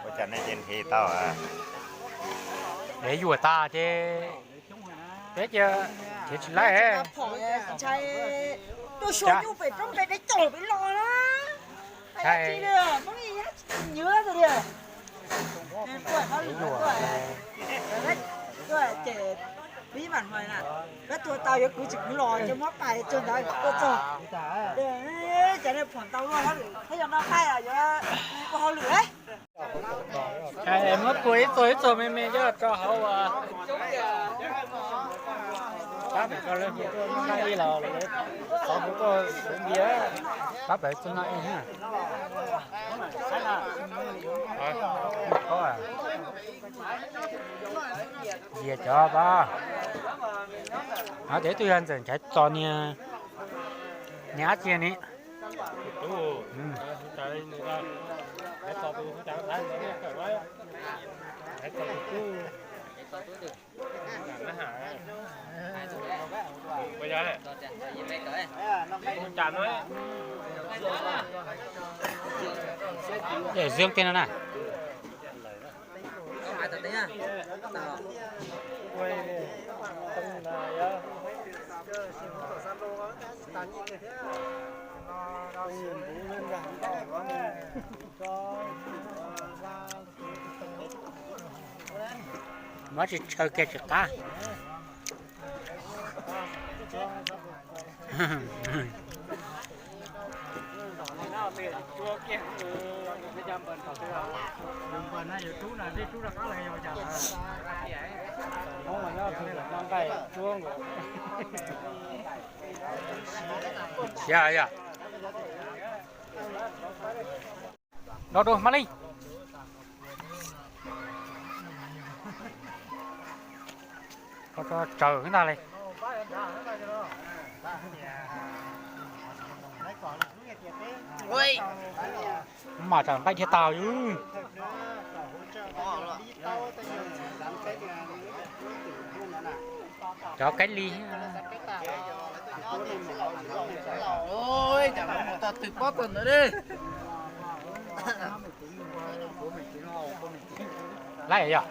Ua cas nej cia nthi tau? Peb yuam tas ces peb cia khiav tsis laib. Ntshai tuaj xyuas nyuj pem roob pem deb caum peb los na. Ntshai peb yuam ces peb mam hais na, peb tua tau yuav kwv tsis kwv los ces muab pais tsuag ntawd tuaj txog. Ces nej phom tau luaj hauj lwm, peb yog noj qaij yuav ua hauj lwm. Muab pua ib txog ib txog me me coj rau hauv uas pab pem rau lawv hu tuaj noj ib los lawv qhov hu tuaj suv npias, pab pem txog noj ib. Yias cov pab. Hov tias ib tug yog ntxawm Nchaiv Txos niag, niag ab tsi ni. Tus Zeeb tej no na. Muab tsis tshaw kiag tsis qab. Siab yog. Rau rau Mab Li. Koj tso tsaws ntag li. Mas tsam nqaij dhia tag yus. Cov kaib li. Laib yog.